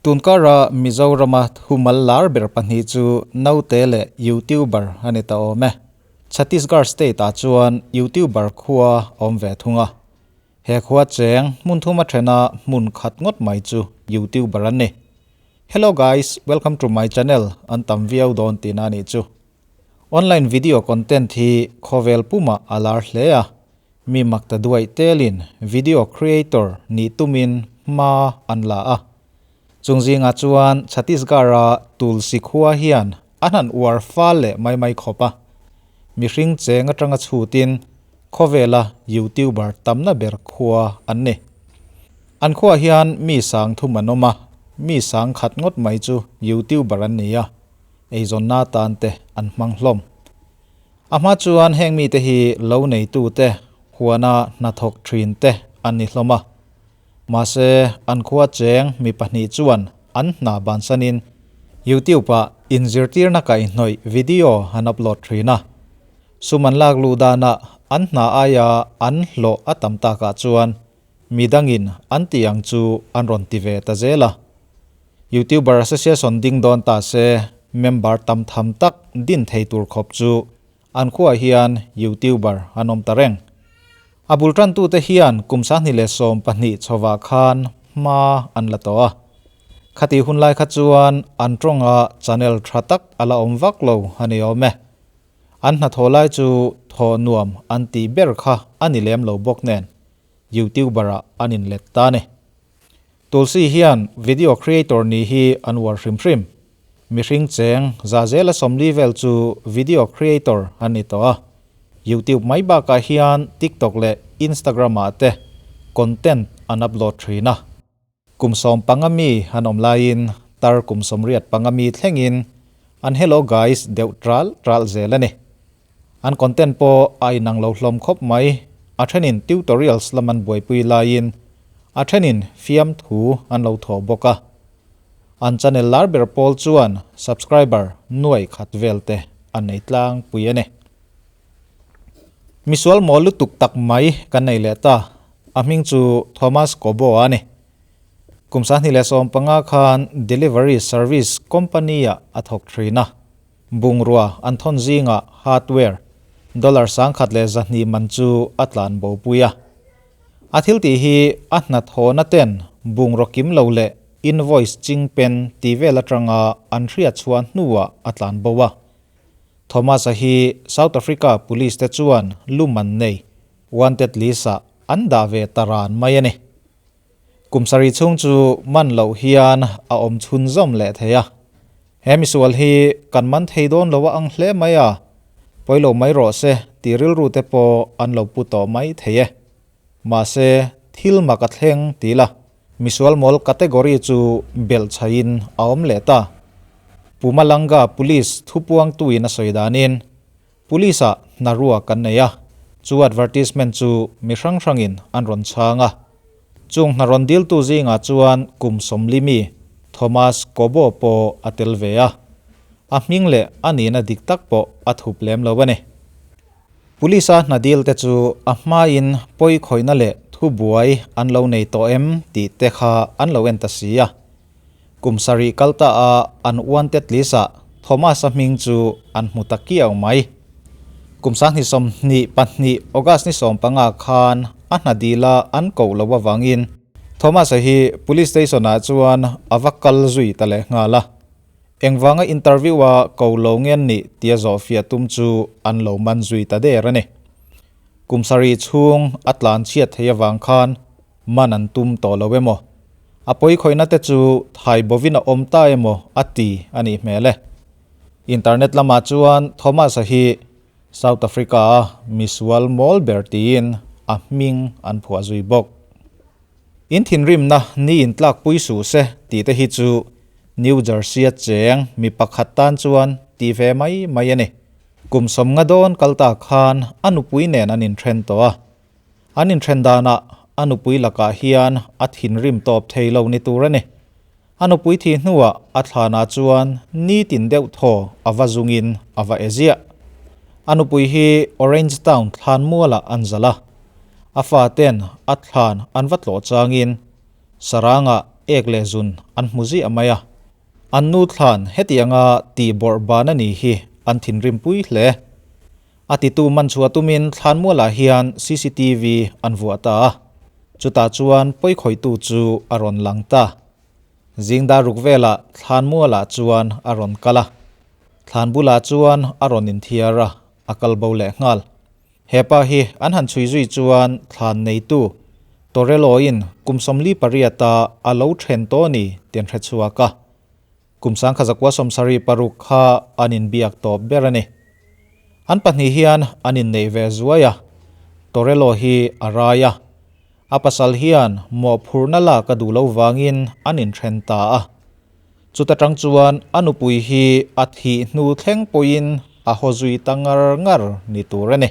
Tunkara Mizorama thumal lar ber pahnih chu naute leh YouTuber a ni ta awm e. Chhattisgarh state ah chuan YouTuber khua a awm ve thung a. He khua cheng hmun thuma thena hmun khat ngawt mai chu YouTuber an ni. Hello guys, welcome to my channel an tam viau dawn tihna a nih chu. Online video content hi khawvel pumah a lar hle a, mi mak ta duaih telin video creator nih tumin hma an la a. Chung zingah chuan Chhattisgarh-a Tulsi khua hian an han uar fal leh mai mai khawp a. Mihring cheng atanga chhutin khawvela YouTuber tamna ber khua an ni. An khuaah hian mi sang thum an awm a, mi sang khat ngawt mai chu YouTuber an ni a. Eizawnna tan te an hmang hlawm. A hma chuan heng mite hi lo neitute huana hnathawk thin te an ni hlawm a. Mahse, an khua cheng mi pahnih chuan an hna bansanin YouTube-ah inzirtirna kaihhnawih video an upload thin a. Sum an lak luh danah an hna aia an hlawh a tam takah chuan midangin an tih ang chu an rawn ti ve ta zel a. Youtuber Association ding dawn ta se, member tam tham tak din thei tur khawp chu an khuaah hian Youtuber an awm ta reng. A bul tantute hian kum 2012 chhovah khan hma an la tawh a. Khati hun lai kha chuan an tawnga channel tha tak a la awm vak lo a ni awm e. An hnathawh lai chu thaw nuam an tih ber kha a ni lem lo bawk nen Youtuber-ah an inlet ta a ni. Tulsi hian video creator nih hi an uar hrim hrim. Mihring cheng za zela 40 vel chu video creator an ni tawh a. YouTube mai bakah hian TikTok leh Instagram ah te content an upload thin a. Kum 15 mi an awm laiin tar kum 85 mi thlengin an hello guys deuh tral tral zel a ni. An content pawh a inang lo hlawm khawp mai, a thenin tutorials lam an buaipui laiin a thenin fiamthu an lo thawh bawk a. An channel lar ber pawl chuan subscriber nuai khat vel te an nei tlangpui a ni. Misual mawl lutuk tak mai kan nei leh ta, a hming chu Thomas Kobo a ni. Kum 2015 khan delivery service company-ah a thawk thin a. Bungrua an thawn zingah hardware dollar 1,200 man chu a tlan bo pui a. A thil tih hi a hnathawhna ten bungraw kim lo leh invoice ching pen tih vel atanga an hriat chhuah hnuah a tlan bo a. Thomas-a hi South Africa police te chuan luman nei wanted list-ah an dah ve ta ran mai a ni. Kum sarih chhung chu man loh hian a awm chhunzawm leh thei a. He misual hi kan man thei dawn lo a ang hle mai a, pawi lo mai rawh se tih rilru te pawh an lo pu tawh mai thei e. Mahse, thil mak a thleng ti la, misual mawl category chu belh chhaiin a awm leh ta. Pumalanga Police thupuangtuin a sawi danin, Police-ah hnarua kan nei a, chu advertisement chu mi hrang hrangin an rawn chhang a. Chung hna rawn diltu zingah chuan kum 40 mi Thomas Kobo pawh a tel ve a, a hming leh a nihna dik tak pawh a thup lem lo a ni. Police-a hna dilte chu a hmain pawi khawihna leh thubuai an lo nei tawh em tih te kha an lo en ta si a. Kum sarih kal ta a an wanted list-ah Thomas-a hming chu an hmu ta kiau mai. Kum 2022 August ni 15 khan a hna dila an koh loh avangin Thomas-a hi Police Station-ah chuan a va kal zui ta leh nghal a. Engvanga interview-a ko lo ngen nih tia zawhfiah tum chu an lo man zui ta der a ni. Kum sarih chhung a tlan chhiat thei avang khan Man an tum tawh lo emaw? A pawi khawihna te chu thai bovin a awm ta emaw a ti a nih hmel e. Internet lamah chuan Thomas-a hi South Africa-a misual mawl ber tiin a hming an phuah zui bawk. In thinrimna ni intlakpui suh se tih te hi chu New Jersey-a cheng mi pakhat tan chuan ti ve mai mai a ni. Kum 50 dawn kal ta khan a nupui nen an inthen tawh a. An inthen danah a nupui lakah hian a thinrim tawp thei lo ni tur a ni. A nupui thih hnuah a thlanah chuan nitin deuh thaw a va zungin a va e ziah. A nupui hi Orange Town thlan mualah an zalh a. A faten a thlan an va tlawh changin sarangah ek leh zun an hmu ziah mai a. An nu thlan hetianga tih bawrh ban a ni hi an thinrim pui hle. A titu man chhuah tumin thlanmualah hian cctv an vuah ta a, chutah chuan pawikhawihtu chu a rawn lang ta. Zingdar ruk velah thlanmualah chuan a rawn kal a, thlan bulah chuan a rawn inthiar a, a kal bo leh nghal. He pa hi an han chhui zui chuan thlan neitu Torello-in kum 48 a a lo then tawh a ni tih an hre chhuak a. Kum 1976 kha an inbiak tawp ber a ni. An pahnih hian an inneih ve zuai a, Torello hi a rai a. A pasal hian mawhphurhna lak a duh lo vangin an inthen ta a. Chuta tang chuan a nupui hi a thih hnu thleng pawhin a haw zui ta ngar ngar ni tur a ni.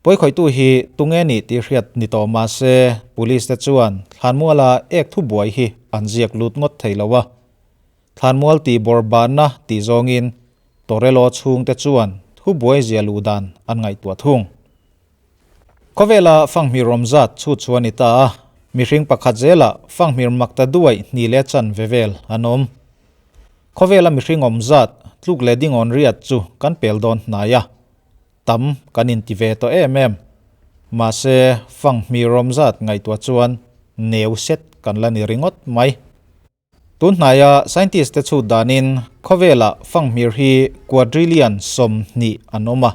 Pawikhawihtu hi tunge nih tih hriat ni tawh mah se Police te chuan Thlanmuala ek thubuai hi an ziak lut ngawt thei lo a. Thlanmual tih bawrhbanna tih zawngin Torello chhungte chuan thubuai zia luh dan an ngaihtuah thung. Khawvela fanghmir awm zat chhut chu a ni ta a, mihring pakhat zela fanghmir mak ta duaih hni leh chan ve vel an awm. Khawvela mihring awm zat tluk leh dingawn riat chu kan pel dawn hnai a, tam kan inti ve tawh em em. Mahse, fanghmir awm zat ngaihtuah chuan neu set kan la ni ringawt mai. Tun hnaia scientist te chhut danin khawvelah fanghmir hi quadrillion 20 an awm a.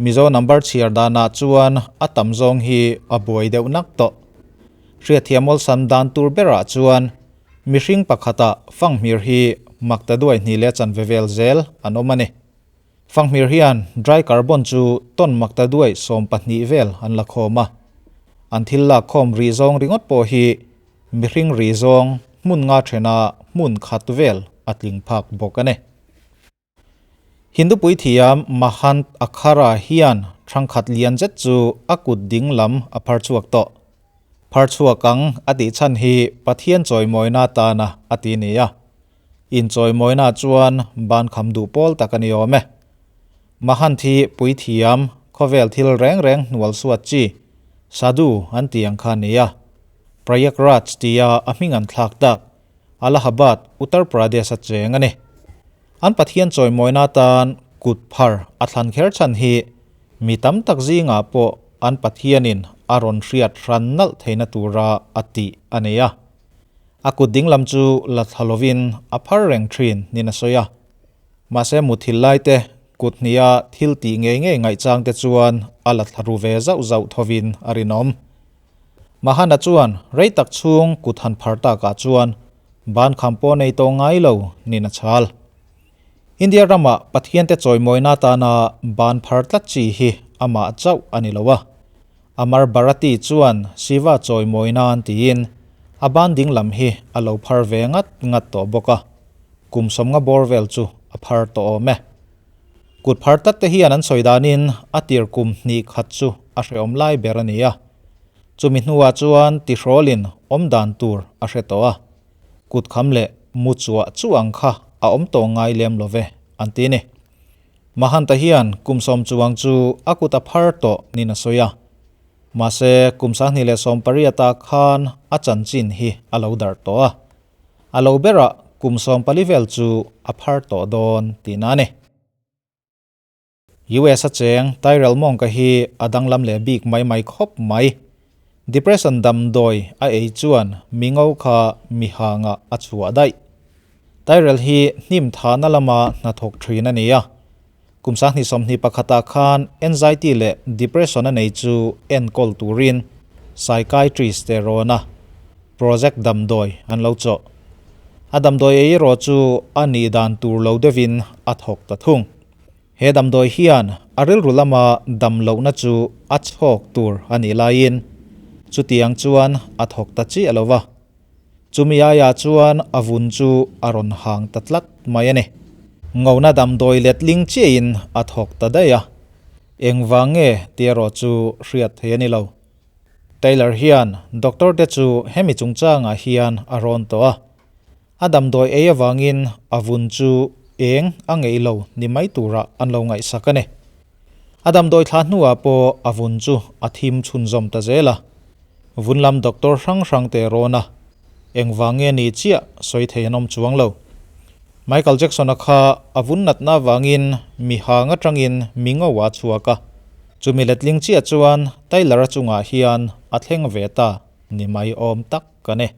Mizo number chhiar danah chuan a tam zawng hi a buai deuh nak tawh. Hriatthiam awlsam dan tur berah chuan mihring pakhata fanghmir hi makta duai hnih leh chanve vel zel an awm a ni. Fanghmir hian dry carbon chu ton makta duai 12 vel an la khawm a. An thil lak khawm rih zawng ringawt pawh hi mihring rih zawng hmun nga thena hmun khat vel a tling phak bawk a ni. Hindu puithiam Mahant Akhara hian thangkhat lian zet chu a kut ding lam a phar chhuak tawh. Phar chhuak ang a tih chhan hi Pathian chawimawina tana a ti ni a. Inchawimawina chuan ban kham duh pawl tak a ni awm e. Mahant hi puithiam khawvel thil reng reng hnual suat chi, sadhu an tih ang kha a ni a. Prayagraj tia a hming an thlak tak, Allahabad, Uttar Pradesh a cheng a ni. An Pathian chawimawina atan kut phar a thlan kher chhan hi mi tam tak zingah pawh an Pathianin a rawn hriat hran nalh theihna tura a tih a nei a. A kut dinglam chu la thla lovin a phar reng thin niin a sawi a. Mahse muthilh lai te, kut hniha thil tih ngei ngei ngaihchang te chuan a la thla ru ve zauh zauh thovin a rinawm. Mahana chuan rei tak chhung kut han phar takah chuan ban kham pawh nei tawh ngai lo nin a chhal. India ramah Pathiante chawimawina atana ban phar tlat chi hi amah chauh a ni lo a. Amar Bharati chuan Shiva chawimawina an tiin a ban ding lam hi a lo phar ve ngat ngat tawh bawk a. Kum sawmnga bawr vel chu a phar tawh awm e. Kut phar tlat te hian an sawi danin a tir kum hnih khat chu a hrehawm lai ber a ni a. Chumi hnuah chuan tihrawlin awm dan tur a hre tawh a. Kut kham leh mu chuah chu ang kha a awm tawh ngai lem lo ve an ti ni. Mahanta hian kum 10 chuang chu a kut a phar tawh niin a sawi a. Mahse kum 2018 ah khan a chanchin hi a lo darh tawh a. A lo berah kum 14 vel chu a phar tawh dawn tihna a ni. US a cheng Tyrell Monk-a hi a danglam leh bik mai mai khawp mai. Depression damdawi a ei chuan mi ngo kha mi hangah a chhuah daih. Tyrell hi hnim thahna lama hnathawk thin a ni a. Kum 2021ah khan anxiety leh depression a nei chu enkawl turin psychiatrist te rawn a project damdawi an lo chawh. A damdawi ei erawh chu a nih dan tur lo deuhin a thawk ta thung. He damdawi hian a rilru lama dam lohna chu a chhawk tur a nih laiin chutiang chuan a thawk ta chiah lo va. Chumi aiah chuan a vun chu a rawn hang ta tlat mai a ni. Ngona damdawi letling chiahin a thawk ta daih a. Engvang nge tih erawh chu hriat thei a ni lo. Taylor hian doctor te chu hemi chungchangah hian a rawn tawh a. A damdawi ei avangin a vun chu eng a ngeih lo ni mai turah an lo ngaihsak a ni. A damdawi thla hnuah pawh a vun chu a thim chhunzawm ta zel a. Vun lam doctor hrang hrang te rawn a. Engvang nge ni chiah sawi thei an awm chuang lo. Michael Jackson-a kha a vun natna avangin mi hang atangin mi ngo a chhuak a. Chumi letling chiah chuan Tyler-a chungah hian a thleng ve ta ni mai awm tak ka ni.